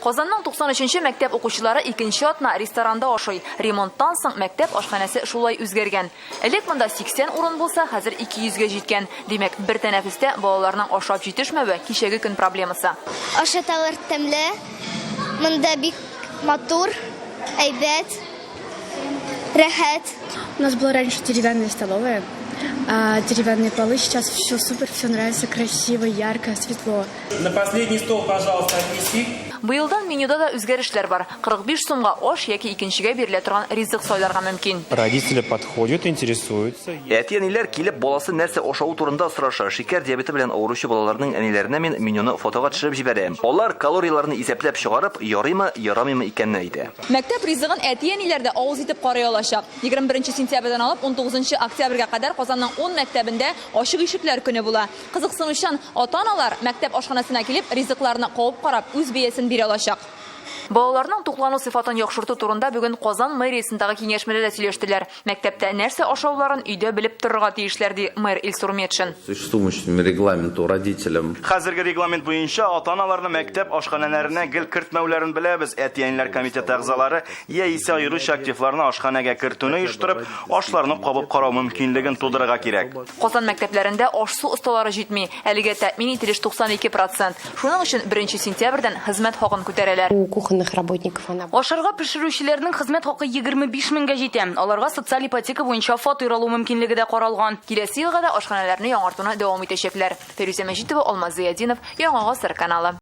Казанның 93 нче мәктәп укучылары икенче атна ресторанда ашый. Ремонттан соң мәктәп ашханәсе шулай үзгәргән. Элек монда 80 урын булса, хәзер 200 гә җиткән. Димәк, бер тәнәфестә балаларның ашап җитешмәве, кичәге көн проблемасы. Ашаталар тәмле, монда бик матур, әйбәт, рәхәт. У нас была раньше деревянная столовая, деревянные полы, сейчас все супер, все нравится, красиво, ярко, светло. На последний стол, пожалуйста, отнеси. Быелдан менюда да үзгәрешләр бар. 45 сумга аш яки икенчегә бирелә торган ризык сайларга мөмкин. Родители подходят, интересуются. Әти-әниләр килеп, баласы нәрсә ашавы турында сораша. Шикәр диабеты белән авыручы балаларның әниләренә мин менюны фотога төшереп җибәрәм. Алар калорияләрне исәпләп чыгарып, ярыймы, ярамыймы икәнне әйтә. Мәктәп ризыгын әти-әниләр дә авыз итеп карый алачак. 21 сентябрьдән алып 19 октябрьгә кадәр Казанның ун мәктәбендә Ачык ишекләр көне була. Кызыксынучан ата-аналар мәктәп ашханәсенә килеп, ризыкларны кабып карап, үз бәясен бирә алачак. Балаларның туклану сыйфатын яхшырту турында бүген Казан мэриясендагы киңәшмәдә дә сөйләштеләр. Мәктәптә нәрсә ашауларын өйдә белеп торырга тиешләр, ди мэр Илсур Метшин. Существующему регламенту родителям. Хәзерге регламент буенча ата-аналарны мәктәп ашханәләренә гел кертмәүләрен беләбез. Әти-әниләр комитеты әгъзалары яисә аеруча активларны ашханәгә кертүне оештырып, ашларны кабып карау мөмкинлеген тудырырга кирәк. Казан мәктәпләрендә аш-су осталары җитми. Әлегә тәэмин ителеш 92 процент. Шуның өчен беренче сентябрьдән хезмәт хакын күтәрәләр. У кухонных работников она. Ашарга пешерүчеләрнең хезмәт хакы 25 меңгә җитә. Аларга социаль ипотека буенча фатир алу мөмкинлеге дә каралган. Киләсе елга да ашханәләрне яңартуны дәвам итәчәкләр. Фирүзә Мәҗитова, Алмаз Зыятдинов, Яңа Гасыр каналы.